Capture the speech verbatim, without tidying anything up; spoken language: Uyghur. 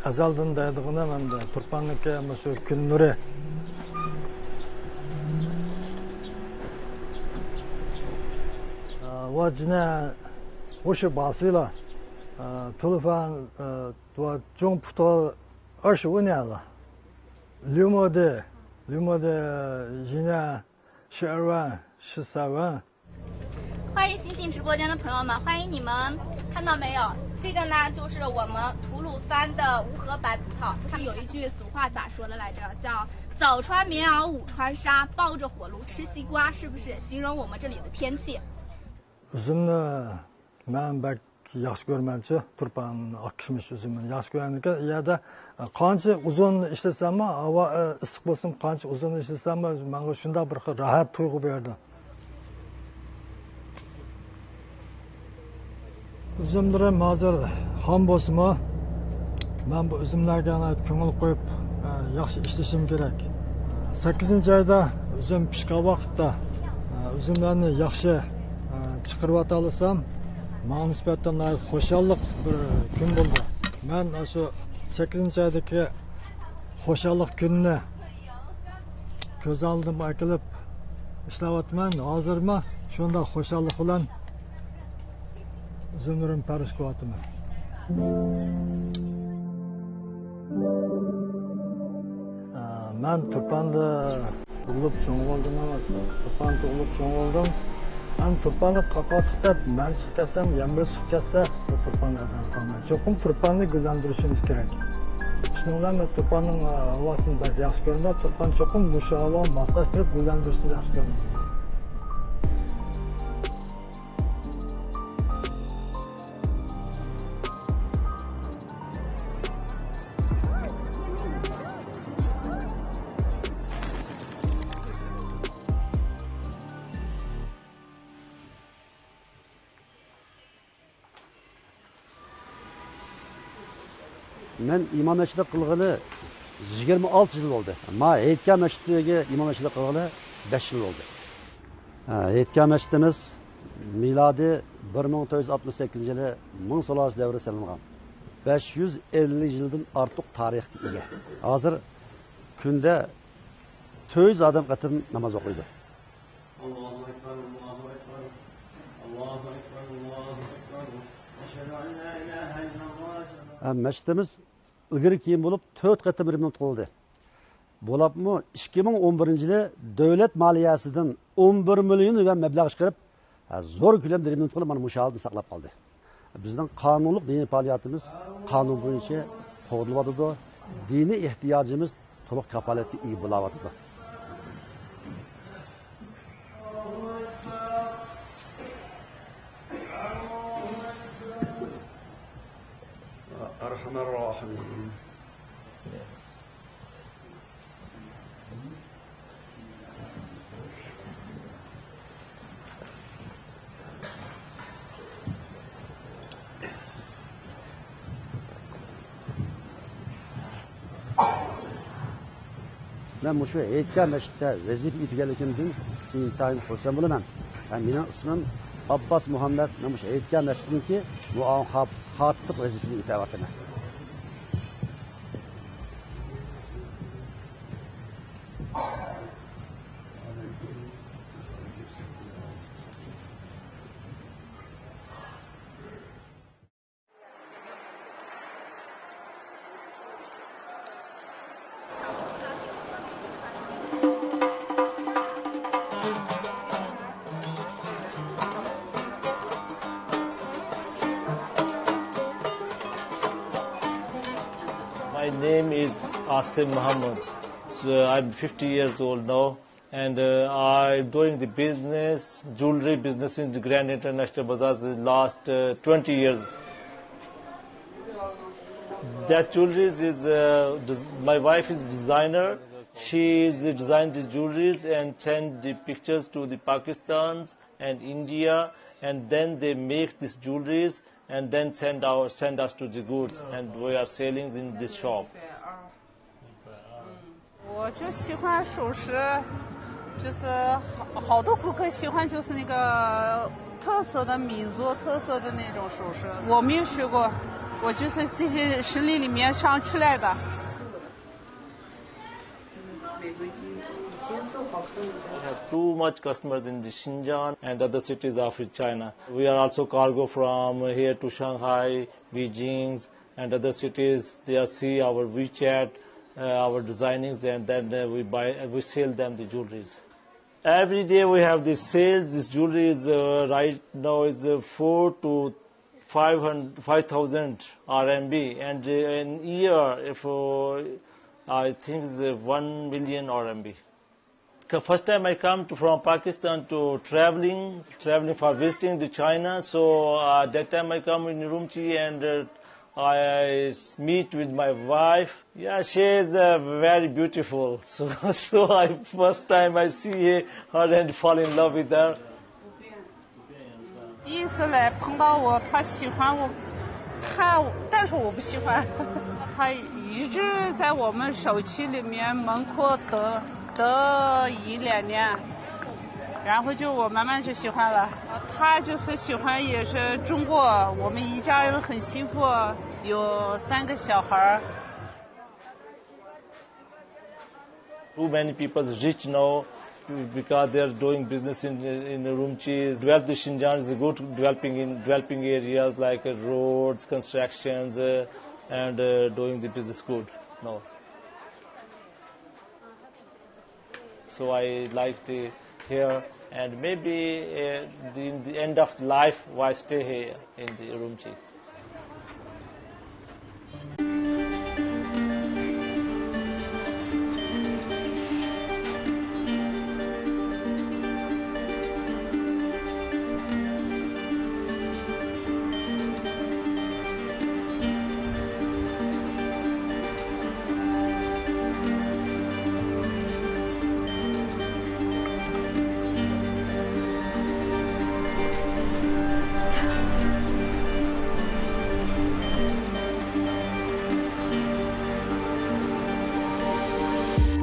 ئەزەلدىن دەيدىغىنىم ئەمدى تۇرپاننىڭكى مۇشۇ كۈن نۇرى. ئە، ۋە جىنە ۋۇشۇ باسىلا. ئە، تۇلفان، ئە، ۋە جۇڭ پۇتۇل ئاشۇ ۋۇنيالا. ليۇمودى، ليۇمودى جىنە شىئەرۋەن، شىسەۋەن. 欢迎新进直播间的朋友们，欢迎你们。看到没有？这个呢，就是我们吐鲁番的无核白葡萄。他们有一句俗话咋说的来着？叫"早穿棉袄，午穿纱，抱着火炉吃西瓜"，是不是形容我们这里的天气？ئۈزۈمنى مەن بەك ياخشى كۆرىمەنچۇ، تۇرپان ئاقكىشمىش ئۈزۈمنى ياخشى كۆرەمدىكىن. ئۇ يەردە، ئە، قانچە ئۇزۇن ئىشلىسەممۇ، ھاۋا، ئە، ئىسسىق بولسۇن، قانچە ئۇزۇن ئىشلىسەممۇ، ماڭا شۇنداق بىر خىل راھەت تۇيغۇ بېرىدۇ. ئۈزۈملىرىم ھازىر خام بولسىمۇ، مەن بۇ ئۈزۈملەرگە ناھايىتى كۆڭۈل قويۇپ، ئە، ياخشى ئىشلىشىم كېرەك. سەككىزىنچى ئايدا ئۈزۈم پىشقان ۋاقىتتا، ئە، ئۈزۈملەرنى ياخشى، ئە، چىقىرىۋاتالىسام، ماڭا نىسبەتەن ناھايىتى خۇشاللىق بىر كۈن بولدى. مەن ئاشۇ سەككىزىنچى ئايدىكى خۇشاللىق كۈنىنى كۆز ئالدىمغا ئەكېلىپ ئىشلەۋاتىمەن. ھازىرمۇ شۇنداق خۇشاللىق بىلەن ئۈزۈملىرىمنى پەرۋىش قىلىۋاتىمەن. ئە، مەن تۇرپاندا تۇغۇلۇپ چوڭ بولدۇم ئەمەس، تۇرپاندا تۇغۇلۇپ چوڭ بولدۇم. مەن تۇرپاندا قاقاسلىق دەپ مەن چىقىپ كەتسەم، يەنە بىرسى چىقىپ كەتسە، بۇ تۇرپاننى ئەزەم قىلماي. چوقۇم تۇرپاننى گۈللەندۈرۈشىمىز كېرەك. شۇنىڭ بىلەن مەن تۇرپاننىڭ، ئە، ھاۋاسىنى بەك ياخشى كۆرىمەن. تۇرپان چوقۇم مۇشۇ ھاۋا ماسلاشتۇرۇپ گۈللەندۈرۈشنى ياخشى كۆرىمەن. مەن ئىمامەتچىلىك قىلغىلى يىگىرمە ئالتە يىل بولدى. ما ھېيتگاھ مەسچىتىگە ئىمامەتچىلىك قىلغىلى بەش يىل بولدى. ھە، ھېيتگاھ مەسچىتىمىز مىلادىي بىر مىڭ تۆت يۈز ئاتمىش سەككىزىنچى يىلى مىڭ سۇلالىسى دەۋرىدە سېلىنغان. بەش يۈز ئەللىك يىلدىن ئارتۇق تارىخقا ئىگە. ھازىر كۈندە تۆت يۈز ئادەم قېتىم ناماز ئوقۇيدۇ. ھە، مەسچىتىمىز ئىلگىرى كېيىن بولۇپ تۆت قېتىم رېمونت قىلدى. بولۇپمۇ ئىككى مىڭ ئون بىرىنچى يىلى دۆلەت مالىيەسىدىن ئون بىر مىليون يۈەن مەبلەغ چىقىرىپ، ھە، زور كۆلەمدە رېمونت قىلىپ، مانا مۇشۇ ھالەتنى ساقلاپ قالدى. بىزنىڭ قانۇنلۇق دىنىي پائالىيىتىمىز قانۇن بويىچە قوغدىلىۋاتىدۇ. دىنىي ئېھتىياجىمىز تولۇق كاپالەتكە ئىگە بولاۋاتىدۇ. ئەرھەمەر راھىمىن. مەن مۇشۇ ھېيتگاھ مەسچىتتە ۋەزىپە ئۆتىگەنلىكىمدىن ئىنتايىن خۇرسەن بولىمەن. ھەم مېنىڭ ئىسمىم ئابباس مۇھەممەد. مەن مۇشۇ ھېيتگاھ مەسچىتىنىڭكى مۇئاۋىن خا-، خاتىپ ۋەزىپىسىنى ئۆتەۋاتىمەن. My name is Asim Muhammad. So I'm fifty years old now. And, uh, I'm doing the business, jewelry business in the Grand International Bazaar since last, uh, twenty years. That jewelry is, uh, des-, my wife is designer. She is the design the jewelries and send the pictures to the Pakistans and India, and then they make these jewelries and then send our, send us to the goods, and we are selling in this shop. 我就喜欢首饰，就是好，好多顾客喜欢就是那个特色的民族特色的那种首饰。我没有学过，我就是这些生意里面上出来的。 We have too much customers in the Xinjiang and other cities of China. We are also cargo from here to Shanghai, Beijing, and other cities. They are see our WeChat, uh, our designings, and then uh, we buy, we sell them the jewelries. Every day we have the sales. This jewelry is uh, right now is uh, four to five hundred, five thousand R M B, and uh, in year, if uh, I think it's uh, one million R M B. First time I come to, from Pakistan to traveling, traveling for visiting to China. So uh, that time I come in Urumqi and uh, I meet with my wife. Yeah, she is uh, very beautiful. So, so I first time I see her and fall in love with her. 第一次来碰到我，他喜欢我，他，但是我不喜欢。他一直在我们小区里面门口等，等一两年，然后就我慢慢就喜欢了。他就是喜欢也是中国，我们一家人很幸福，有三个小孩儿。 Too many people rich now because they are doing business in in Urumqi. Develop the Xinjiang is good, developing in developing areas like uh, roads, constructions, uh, and uh, doing the business good now. So I like to here, and maybe uh, the, in the end of life, I stay here in the Urumqi.